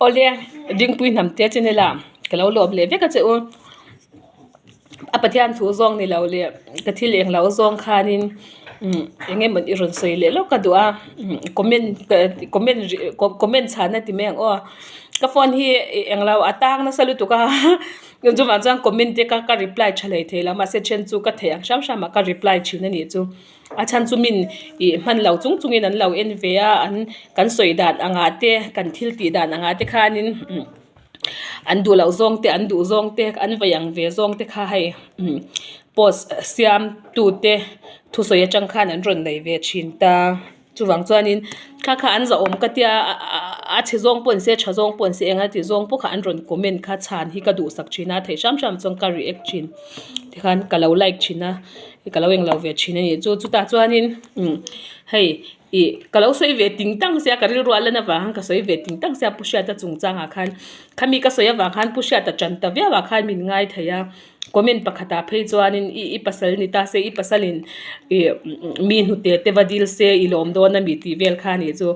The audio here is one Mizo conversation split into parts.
Awle Dingpui hnamte channel ah ka lo lawm leh vek a che u. A Pathian thu zawng ni lo leh ka thil eng lo zawng khanin umm eng emaw i rawn sawi leh lawk ka duh a umm comment comment comment chhana ti mai ang aw. Ka phone hi eng lo a tang nasa lutuk a chuvang chuan comment te kha ka reply tha hlei thei lo mahse then chu ka theih ang hram hram ah ka reply thin a nih chu. A chhan chu min ih hman lo chung chungin an lo en ve a an kan sawi dan angah te kan thil tih dan angah te khanin umm an duh loh zawng te an duh zawng te an vei ang ve zawng te kha hei umm post siam tu te thusawi atang khan an rawn nei ve thin ta. Chuvang chuanin kha kha an zahawm ka tia a chhe zawng pawh an se tha zawng pawh an se enga ti zawng pawh kha an rawn comment kha chhan hi ka duhsak thin a theih hram hram chuan ka react thin tikhan ka lo like thin a ka lo englo ve thin a nih chu chutah chuanin umm hei ih ka lo sawi ve ting tang sia ka rilru a lan avang khan ka sawi ve ting tang sia Pu Hriata chungchangah khan khami ka sawi avang khan Pu Hriata tan ta viau ah khan min ngai thei a. Comment pakhatah phei chuanin i i pasal ni ta se i pasalin ih mi hnute te va dil se i lawm dawn a mi tih vel kha a nih chu.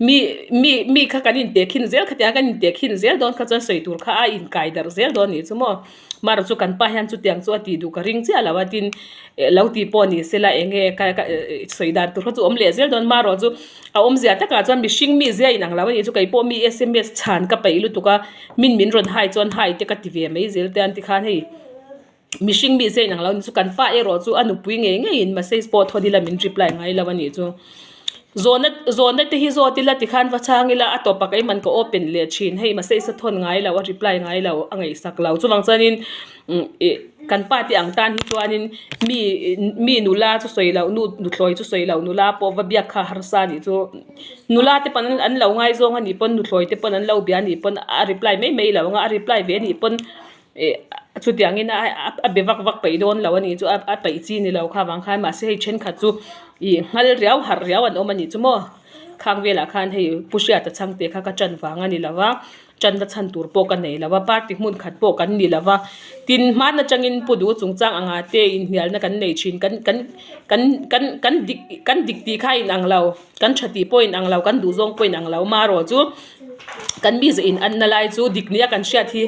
Mi mi mi kha kan inteh khin zel kha tia kan inteh khin zel dawn kha chuan sawi tur kha a inkai darh zel dawn a nih chu maw. Marawh chu kan pa hian chutiang chu a tih duh ka ring chiah lo a tin lo tih pawh ni sela eng nge ka ka sawi dan tur kha chu awm leh zel dawn marawh chu a awmzia takah chuan mihring mi zia inang lo a nih chu keipawh mi sms chhan ka peih lutuk a. Min min rawn hai chuan hai te ka ti ve mai zel te an ti khan hei mihring mi zia inang lo ni chu kan pa erawh chu a nupui ngei ngeiin message pawh thawn ila min reply ngai lo a nih chu. Zawhna zawhna te hi zawt ila tikhan va chhang ila a tawpah keimah ka open leh thin hei message a thawn ngai lo a reply ngai lo a ngaihsak lo chuvang chuanin umm ih kan pa te ang tan hi chuanin mi mi nula chu sawi loh nu nuthlawi chu sawi loh nula pawh va biak kha harsa a nih chu. Nula te pawn an lo ngaizawng a nih pawn nuthlawi te pawn an lo bia a nih pawn a reply mai mai lo ang a a reply ve a nih pawn ih chutiangin a a be vak vak peih dawn lo a nih chu a a peih chi ni lo kha vang khan mahse hei thenkhat chu ih nghal riau harh riau an awm a nih chu maw khang velah khan hei Pu Hriata chhangte kha ka tan vang a ni lo va. Channa chhan tur pawh ka nei lo va, party hmun khat pawh kan ni lo va. Tin, hman atangin Pu Duh chungchang anga te inhnialna kan nei thin. Kan kan kan kan kan dik kan dik tih kha a inang lo, kan tha tih pawh a inang lo, kan duhzawng pawh a inang lo. Marawh chu kan mize inanna lai chu dik nia kan hriat hi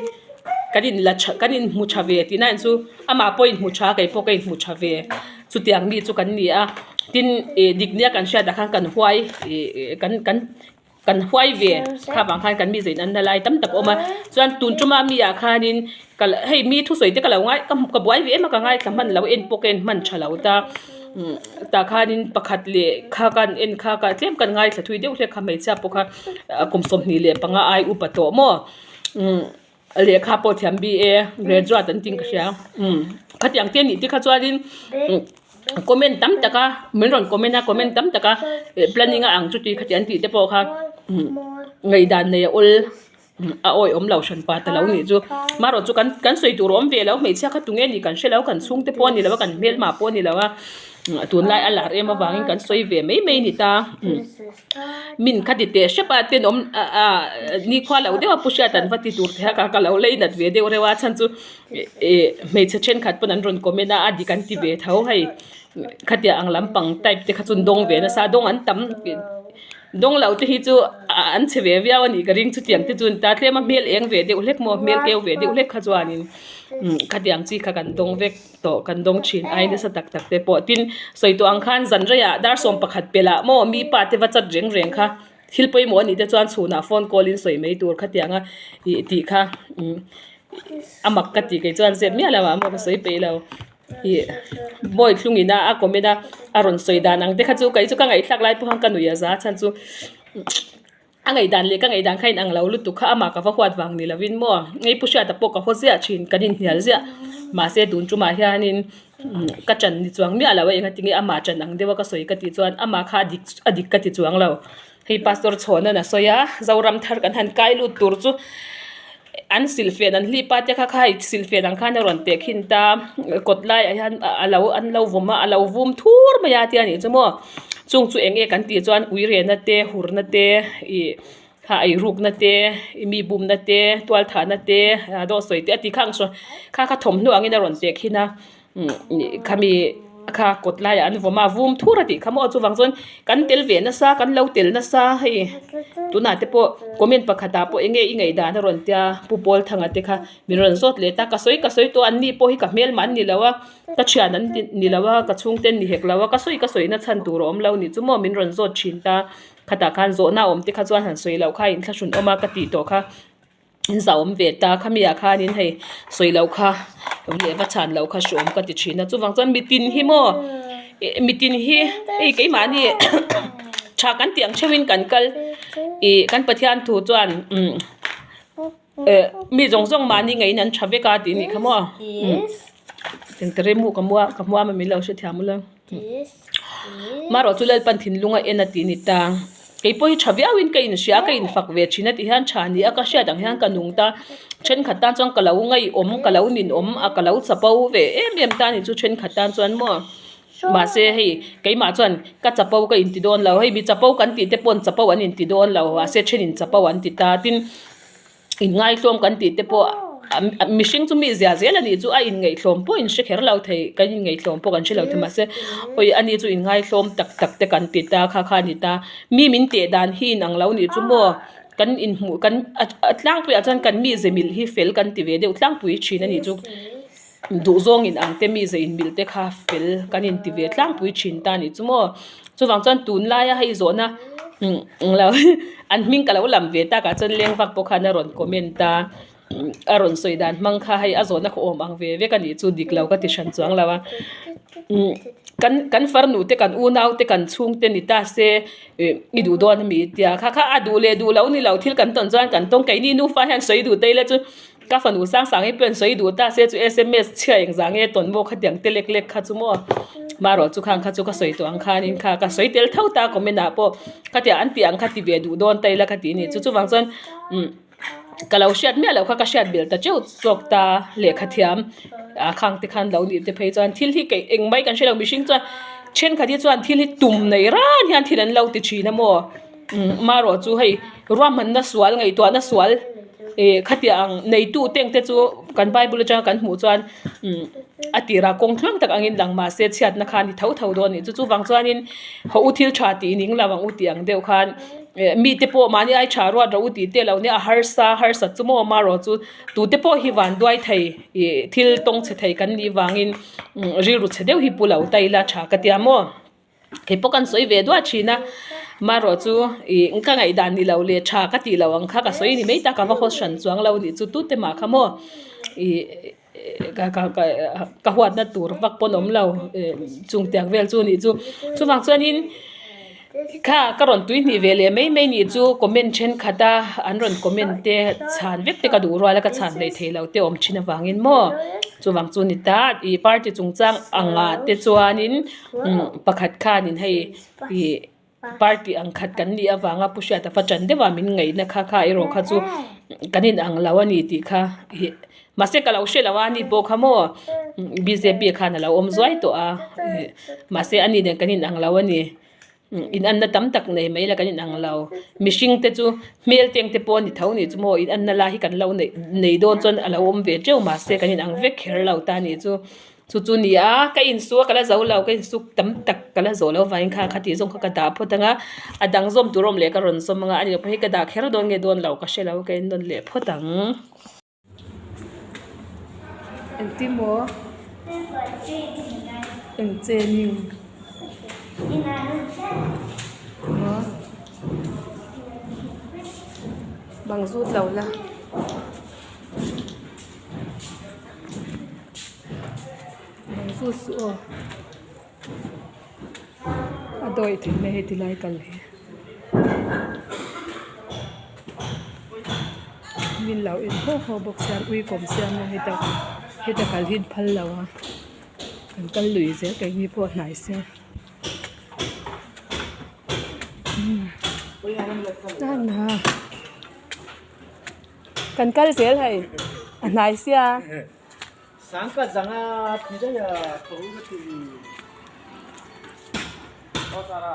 kan inla tha kan inhmu tha ve tih na chu amah pawh a inhmu tha a, kei pawh ka inhmu tha ve. Chutiang mi chu kan ni a. Tin, ih dik nia kan hriatah khan kan huai ih kan kan. Kan huai ve kha vang khan kan mi zain an na lai tam tak a awm a chuan tun tuma mi ah khanin ka hei mi thusawi te ka lo ngai ka buai ve em a ka ngaithla hman lo en pawh ka en hman tha lo ta tah khanin pakhat leh kha kan en kha ka tlem kan ngaithla thui deuh hlek kha hmeichhia pawh kha kum 25 ai upa tawh maw lehkha pawh thiam BA graduate an tih ka hria khatiang te anih te kha chuanin comment tam tak a min rawn comment a comment tam tak a planning a ang chuti khati an tih te pawh kha ngaihdan nei a awl a awihawm lo hran pa ta lo nih chu marawh chu kan kan sawi tur a awm ve lo hmeichhia kha tunge ni kan hre lo kan chhungte pawh a ni lo a kan hmelma pawh a ni lo a tunlai a lar em avangin kan sawi ve mai mai a ni ta. Min kha ti teh hrep a tenawm ah nikhua lo deuh a pu hriat an va ti tur thei a ka ka lo lei nat ve deuh reuh a chhan chu ih hmeichhe thenkhat pawn an rawn comment a a dik an ti ve tho hei khatiang ang lampang type te kha chu an dawng ve nasa a dawng an tam dawng lo te hi chu an chhe ve viau a nih ka ring chutiang te chu an ta tlem a hmel eng ve deuh hlek maw hmel keu ve deuh hlek kha chuanin khatiang chi kha kan dawng vek. tawh kan dawng thin ai nasa tak tak te pawh tin sawi tawh ang khan zan reiah dar 11 pelh ah maw mi pa te va chat reng reng kha thil pawimawh anih te chuan chhunah phone call in sawi mai tur khatiang a ih tih kha umm a mak ka ti kei chuan zep miah lo ah maw ka sawi peih lo ih bawi thlung in a a comment a a rawn sawi dan ang te kha chu kei chu ka ngaihthlak lai pawh khan ka nuih a za chhan chu. A ngaihdan leh ka ngaihdan kha inang lo lutuk kha amah ka va huat vang ni lovin maw ngei pu Hriata pawh ka haw ziah thin kan inhnial ziah mahse tun tumah hianin ka chan ni chuang miah lo a engatinge amah chan ang deuha ka sawi ka tih chuan amah kha a dik a dik ka ti chuang lo hei pastor chhawnan a sawi a Zoram thar kan han kai lut tur chu an silhfen an hlip a te kha kha silhfen ang khan a rawn teh khin ta kawt laiah hian a lo an lo vawm a a lo vum thur mai a tia nih chu maw chung chu eng nge kan tih chuan uirehna te hurna te ih kha eirukna te mi bumna te tualthahna te dawt sawi te a ti khang sawn kha kha thawmhnaw angin a rawn teh khin a khami. kha kawt laiah an vawm a vum thur a tih kha maw chuvang chuan kan tel ve nasa kan lo tel nasa hei tunah te pawh comment pakhatah pawh eng nge i ngaihdan a rawn tia pu pawl thanga te kha min rawn zawt leh ta ka sawi ka sawi tawh an ni pawh hi ka hmelmah an ni lo a ka thian an ni lo a ka chhungte an ni hek lo a ka sawi ka sawi na chhan tur a awm lo nih chu maw min rawn zawt thin ta khatah khan zawhna awm te kha chuan han sawi loh kha a inthlahrun awm a ka tih tawh kha. In zauhawm ve ta khami ah khanin hei sawi loh kha leh va chhan loh kha hreawm ka ti thin a chuvang chuan mitin hi maw ih mitin hi hei keimahni tha kan tih ang theuhin kan kal ih kan Pathian thu chuan umm eh mi zawng zawng mahni ngeiin an tha vek a tih a nih kha maw engti rem u ka hmu a ka hmu a min lo hrethiam ula. Marawh chu Lalpan thinlung a en a tih ni ta. Kei pawh hi tha viauin ka inhria a, ka infak ve thin a tih hian tha ni a, ka hriat ang hian ka nung ta. Thenkhat tan chuan ka lo ngaihawm, ka lo ninawm a, ka lo chapo ve em em ta ni chu thenkhat tan chuan maw. Mahse hei keimah chuan ka chapo ka inti dawn lo, hei mi chapo kan tih te paw'n chapo an inti dawn lo, mahse thenin chapo an ti ta. Tin. Inngaihtlawm kan tih te pawh mihring chu mi zia zel a nih chu a inngaihtlawm pawh in hre kher lo thei kan inngaihtlawm pawh kan hre lo thei mahse awi ani chu inngaihtlawm tak tak te kan ti ta kha kha a ni ta mi min teh dan hi inang lo nih chu maw kan inhmuh kan a tlangpui ah chuan kan mi ze mil hi fel kan ti ve deuh tlangpui thin a nih chu duhzawng in ang te mi ze in mil te kha fel kan inti ve tlangpui thin ta a nih chu maw chuvang chuan tunlaia hei zawhna englo an hming ka lo lam ve takah chuan leng vak pawh khan a rawn comment a a rawn sawi dan hmang kha hei a zawhna kha awm ang ve vek a nih chu dik lo ka ti hran chuang lo a kan kan farnu te kan unau te kan chhungte ni ta se ih i duh dawn ami tia kha kha a duh leh duh lo ni lo thil kan tawn chuan kan tawng keini nufa hian sawi duh te ila chu. Ka fanu sang sang hi pawh in sawi duh ta se chu sms chhia engzah nge tawn maw khatiang te lek lek kha chu maw marawh chu khang kha chu ka sawi tawh ang khanin kha ka sawi tel tho ta comment ah pawh khatiang an tih ang kha ti ve duh dawn ta ila ka tih a ni chu chuvang chuan umm ka lo hriat miah loh kha ka hriat belh ta teuh zawk ta lehkha thiam ah khang te khan lo nih te phei chuan thil hi keih engmai kan hre lo mihring chuan thenkhat hi chuan thil hi tum nei ran hian thil an lo ti thin a maw umm marawh chu hei ruahmanna sual ngaihtuahna sual. Ih khatiang ang neitu teng te chu kan bible atanga kan hmuh chuan umm a tirah kawng tluang tak angin lang mahse chhiatna kha a ni tho tho dawn a ni chu chuvang chuanin haw u thil tha tih ning lo ang u tih ang deuh khan eh mite pawh mahni ai tha ruat rawh u tih te lo nia a harsa harsat chu maw amarawh chu tute pawh hi van duai thei ih thil tawng chhe thei kan nih vangin rilru chhe deuh hi pu lo ta ila tha ka tia maw. Kei pawh kan sawi ve duah thin a marawh chu ih ka ngaihdan ni lo leh tha ka tih loh ang kha ka sawi ni mai ta ka va haw hran chuang lo nih chu tute mah kha maw ih ka ka ka huatna tur vak pawn awm lo chung tiang vel chu nih chu chuvang chuanin kha ka rawn tui hnih ve leh mai mai nih chu comment thenkhat a an rawn comment te chhan vek te ka duh rual a ka chhan hleih theih loh te awm thin avangin maw chuvang chu ni ta ih party chungchang angah te chuanin. Umm pakhat khanin hei ih party ang khat kan nih avanga pu hriata fa tan deuha min ngaihna kha kha erawh kha chu kan in ang lo a ni tih kha ih mahse ka lo hre lo a ani pawh kha maw bjp khan a lo awm zuai tawh a ih mahse ani nen kan in ang lo a ni in anna tam tak nei mai la kan in ang lo mihring te chu hmel teng te pawh a ni tho ni chu maw in anna lai hi kan lo neih nei dawn chuan a lo awm ve teuh mahse kan in ang vek kher lo ta a nih chu. Chu chu ni a, ka insu a ka la zo lo, ka insuk tam tak ka la zawh lo vangin kha kha tih zawng kha ka dah phawt ang a, a dang zawm tur awm leh ka rawn zawm ang a, ani lo pawh hi ka dah kher dawn nge dawn lo ka hre lo ka en nawn leh phawt ang. Engtin maw? Eng chenin? Maw? Bang zut lo la. Zu suh aw a dawih theih mai hei tilai kal hi min lo en haw haw bawk sia ui kawm sia maw heta heta kal hi an phal lo a kan kal lui zel keini pawh a hnai sia kan kal zel hei a hnai sia. Sangka zanga thi daih a tho ka ti. Aw Sara.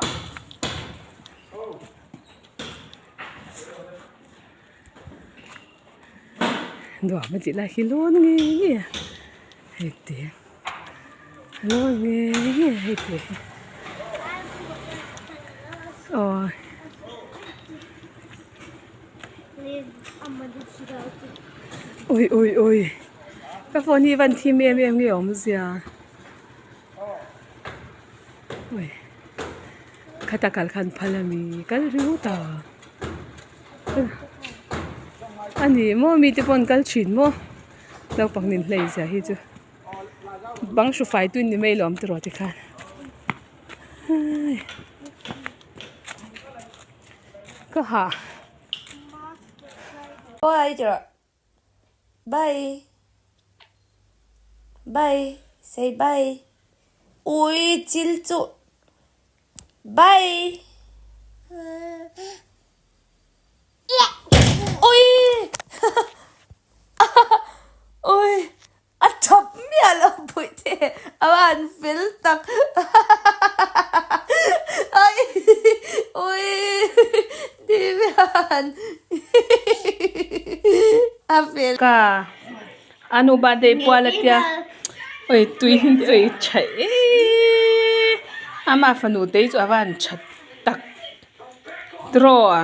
Aw. Nuam a tih lai hi lawn ngei ngei a hei te. Mawi ngei ngei a hei tui hi aw. Ui ui ui ka phone hi van thim em em nge awmzia ui khata kal khan phal ami kal ringawt a a ni maw mite pawh an kal thin maw naupang nin hlei zia hi chu bang hru fai tun ni mai lawm tiraw tikhan ka hah. Bye tiraw bye bye say bye ui chil chuh bye ui ui a thap miah lo puite a va han fel tak ui ui Damian a fel. Ka anu birthday pual a tia oi tui hi oi tha eee ama fanu te hi chu a van tha tak draw a.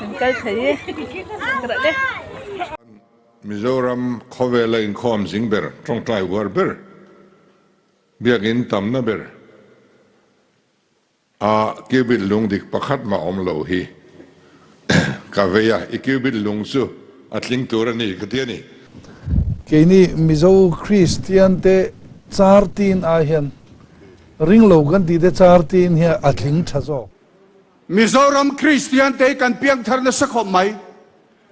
An kal thei e ka dah le. Mizoram khawvela inkhawm zing ber, tawngtai uar ber, biakin tamna ber a cubit lung dik pakhat mah awm lo hi ka vei a, i cubit lung chu a tling tur a ni ka ti a ni. Keini Mizo Kristian te char tin ai hian ring lo kan tih te char tin hian a tling tha zawk. Mizoram Kristian te hi kan piangthar nasa khawp mai.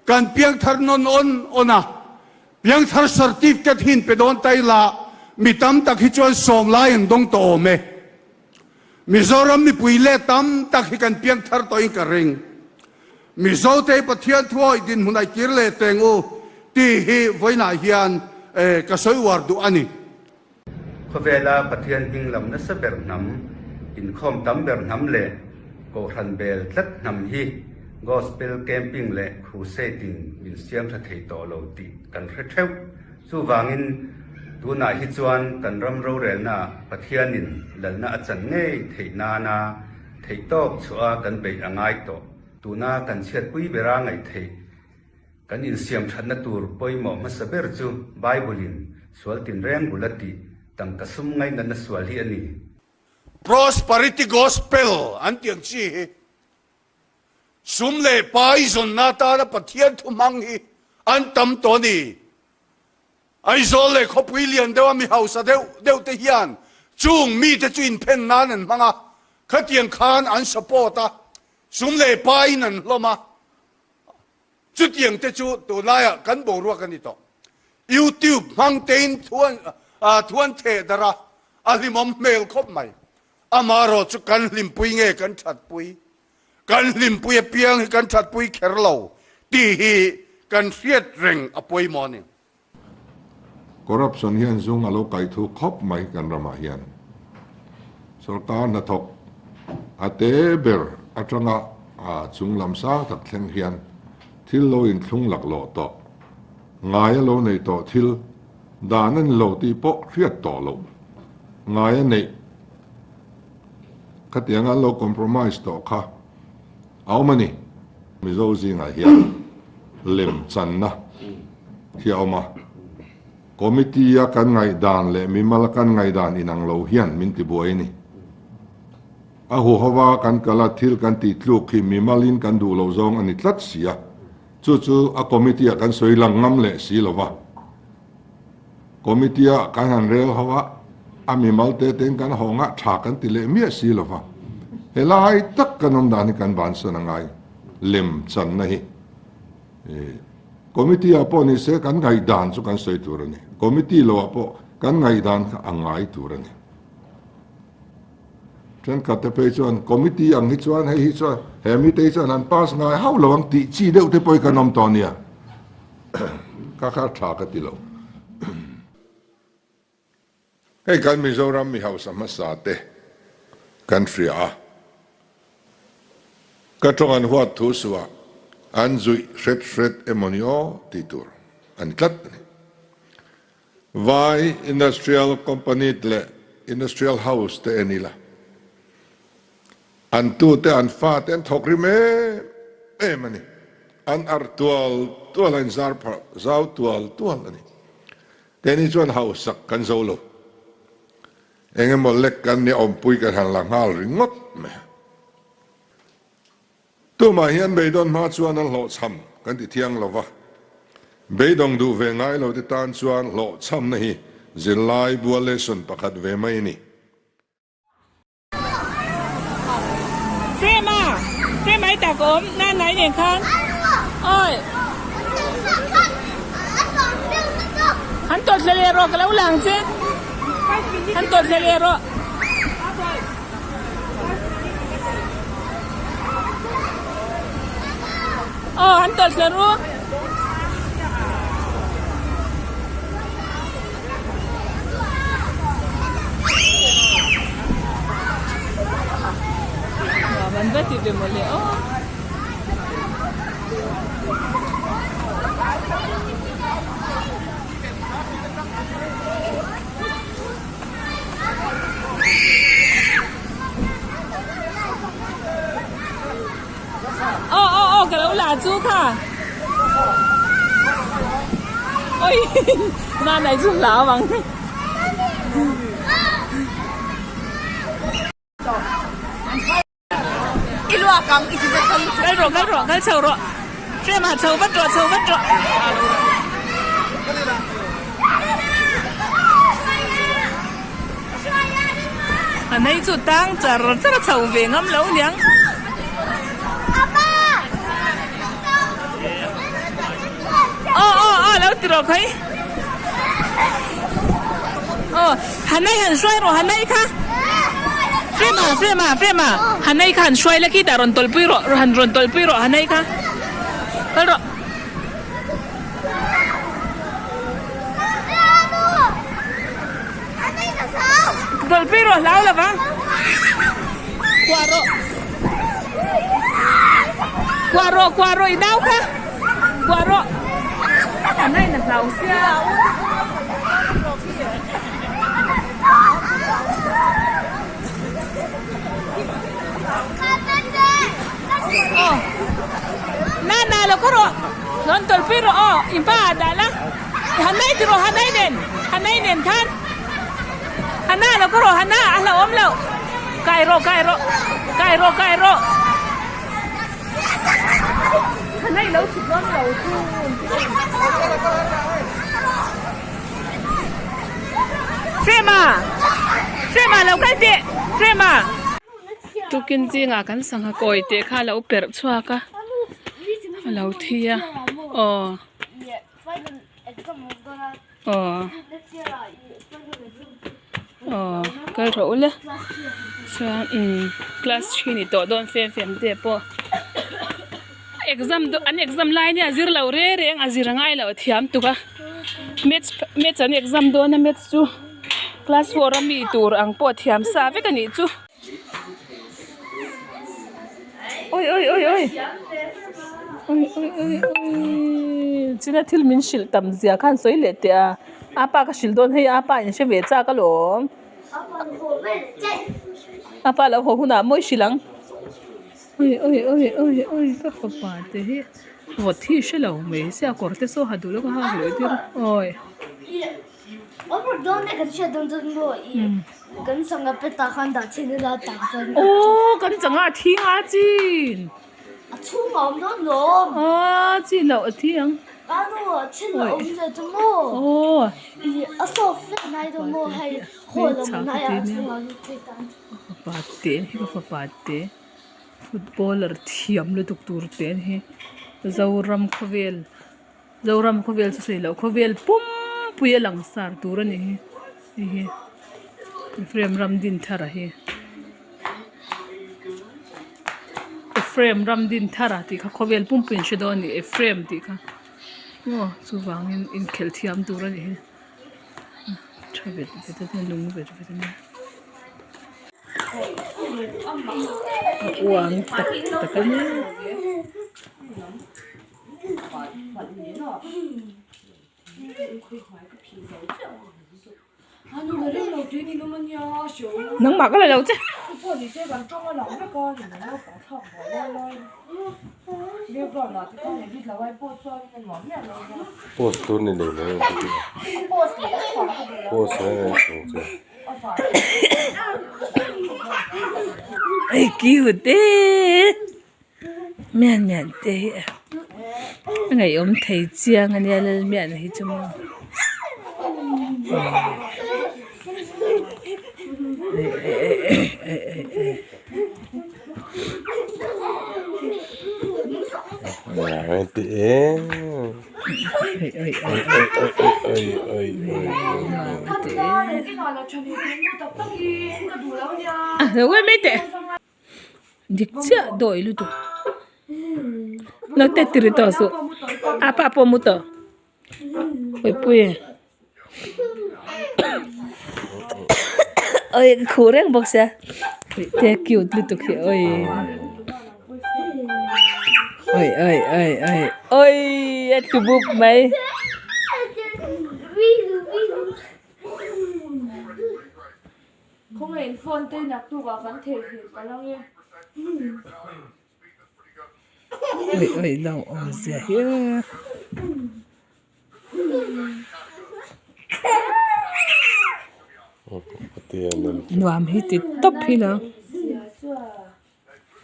Kan piangthar nawn awn awn a, piangthar certificate hi in pe dawn ta ila mi tam tak hi chuan sawm lai an dawng tawh awm e. Mizoram mipui leh tam tak hi kan piangthar tawhin ka ring. Mizote hi Pathian thuawih dinhmun a kir leh teng u tih hi vawiinah hian ka sawi uar duh a ni. Khawvela Pathian hming lam nasa ber hnam, inkhawm tam ber hnam leh Kohhran bel tlat hnam hi Gospel Camping leh Crusade-in min siam tha thei tawh lo tih kan hre theuh. Chuvangin tunah hi chuan kan ram rorelnaah Pathianin lalna a chan ngei theih nana theihtawk chhuah a kan beih a ngai tawh. Tuna kan chhiatpui bera ngaih theih Kan insiam thatna tur pawimawh hmasa ber chu Bible-in sual tinreng bul a tih tangka sum ngainatna sual hi a ni. Prosperity Gospel an tih ang chi hi sum leh pai zawnna atana Pathian thu hmang hi an tam tawh a ni. Aizawl leh khawpui lian deuha mi hausa deuh deuh te hian chung mite chu inphen nan an hmang a, khatiang khan an support a, sum leh paiin an hlawm a. Chutiang te chu tunlaiah kan boruak a ni tawh. YouTube hmang tein thuan thuan theh darh a, a hlimawm hmel khawp mai. Amaherawh chu kan hlimpui nge kan thatpui? Kan hlimpui apiang hi kan thatpui kher lo tih hi kan hriat reng a pawimawh a ni. Corruption hian zung a lo kaih thu khawp mai kan ramah hian. Sorkar hnathawk a te ber atanga a chung lam sang tak thleng hian thil lo inthlung laklawh tawh, ngai a lo neih tawh thil dan a ni lo tih pawh hriat tawh loh, ngai a neih khatianga an lo compromise tawh kha a awm a ni. Mizo zingah hian lem channa hi a awm a, committee a kan ngaihdan leh mimal a kan ngaihdan inang lo hian min tibuai a ni. A huhova kan kal a, thil kan tih tluk hi mimalin kan duh loh zawng a ni tlat si a, chu chu a committee ah kan sawi lang ngam leh si lo va. Committee ah kan han rel ho a, a mimal te ten kan haw ngah tha kan ti leh miah si lo va. Helai tak kan awm dan hi kan bansan a ngai lem channa hi. Committee ah pawh ni se kan ngaihdan chu kan sawi tur a ni. Committee lo ah pawh. Kan ngaihdan kha a ngai tur a ni. Thenkhat te phei chuan committee ang hi chuan hei hi chuan he mite hi chuan an pass ngai hauh lo ang tih chi deuh te pawh hi kan awm tawh nia. Kha kha tha ka ti lo. Hei kan Mizoram mi hausa hmasa te kan hria a, ka tawng an huat thu suh ah an zuih hret hret emaw ni aw tih tur a ni tlat a ni. Vai Industrial Company leh Industrial House te en ila, an tute an fate an thawk rim em em a ni. An arh tual tual a inzar phah zau tual tual a ni. Keini chuan hausak kan zo lo. Eng emaw lek kan nia awmpui kan han la nghal ringawt mai a. Tumah hian beidawn hma chuan an hlawhchham kan ti thiang lo va, beidawng duh ve ngai lo te tan chuan hlawhchhamna hi zirlai bua lesson pakhat ve mai a ni. Frame a, frame ai tak awm na nai nen khan awi han tawt hle leh rawh ka lo lang che han tawt hle leh rawh. Aw han tawlh thla ru. An va ti ve mawle aw. Aw aw aw ka lo la chu kha oi na nai chu hlau ang. I luak ang i ti nasa lutuk. Kal rawh kal rawh kal chho rawh frame ah chho vat rawh chho vat rawh. A nei chu tang char char a chho ve ngam lo niang. Aw aw aw lo ti rawh khawi. Aw Hanai han hruai rawh Hanai kha. Frame ah frame ah frame ah Hanai kha han hruai la khitah rawn tawlhpui rawh han rawn tawlhpui rawh Hanai kha. Kal rawh. Tawlhpui rawh hlau lo va. Kuah rawh. Kuah rawh kuah rawh i nau kha. Kuah rawh. An ain a hlau sia. Aw. Na na lo kha rawh. Rawn tawlhpui rawh aw. In pa ah dah la. Hanai ti rawh Hanai nen. Hanai nen khan. Hana lo kha rawh Hana a hlauhawm loh. Kai rawh kai rawh. Kai rawh kai rawh. Hanai lo chhuk dawn lo chu. Frema! Frema lo kal teh! Frema! Tukin zingah kan sangha kawi teh kha a lo perh chhuak a, a lo thi a, aw. Aw. Aw kal rawh ula chuan umm class three ni tawh dawn fem fem te pawh exam dawn an exam lai nia zir lo reng reng a zir a ngai lo a thiam tuk a maths maths an exam dawn a maths chu class four a mi tur ang pawh a thiam sa vek a nih chu. Oi oi oi oi oi oi oi oi china thil min hrilh tam zia khan sawi leh teh a apa ka hrilh dawn hei apa in hre ve chak alawm apa lo haw hunah mawi hrilh ang oi oi oi oi oi ka fapa te hi vawt hi hre lo mai sia kawr te saw ha duh lawk a ha hlawih tir awi. Aw kan changa a thi nga chin aw chi loh a thi ang aw fapa te hi ka fapa te footballer thiam lutuk tur te hi Zoram khawvel. Zoram khawvel chu sawi loh khawvel pum pui a lang sar tur a ni hi. Hei hi Ephraim Ramdinthara hi Ephraim Ramdinthara tih kha khawvel pumpui an hre dawn a ni Ephraim tih kha maw chuvangin inkhelh thiam tur a nih hi tha vet vet a nia lung vet vet a nia a uang tak tak a nia. Nangmah ka la lo che. Post tur ni leh lo post reng reng chung chu. Ei cute e. Mian mian te hi a ngaihawm thei chiang a nia Lalmiana hi chu maw Dik chiah dawi lutuk naute ti ri tawh suh a pa pawh mu tawh puipui oi ka khuh reng bawk sia te cute lutuk hi oi oi oi oi oi oi a tlu bup mai. Khawngaihin phone te naktuk ah kan theihnghilh ka lang e. Oi oi lo awm zia hi e. Nuam hi ti tawp hi lo.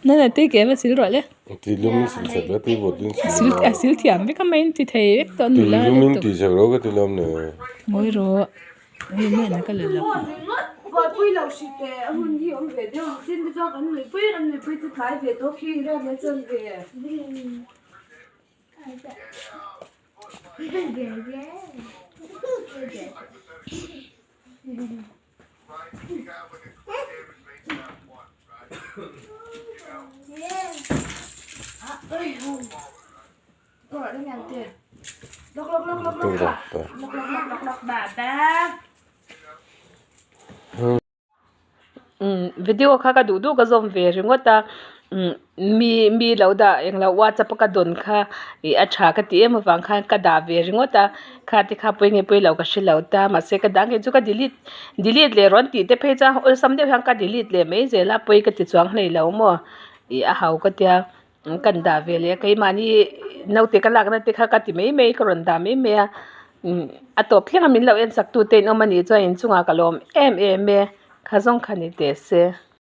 Nana tui ke va sil rawh le. Ti lum in sil sak la ti vawt in sil sil a sil thiam vek a mai in ti thei vek tawh nula Ti lum in ti sak rawh ka ti lawm le. Ngawi rawh hei miah na ka la lo. Buaipui lo hri teh a hun hi awm ve deuh ang chin te chuan kan nuipui kan nuipui chu tlai ve tawh khi riat leh chuan ve. Video kha ka duh duh ka zawm ve ringawt a mi mi lo dah englo whatsapp a ka dawn kha ih a tha ka ti em avang khan ka dah ve ringawt a kha te kha pawi nge pawi lo ka hre lo ta mahse ka dah ngei chu ka delete delete leh rawn tih te phei chuan awlsam deuh hian ka delete leh mai zel a pawi ka ti chuang hlei lo maw ih a ho ka tia kan dah ve leh a keimahni naute ka lakna te kha ka ti mai mai ka rawn dah mai mai a a tawp thleng a min lo en sak tu te in awm a nih chuan inchungah ka lawm em em e kha zawng kha ni teh se.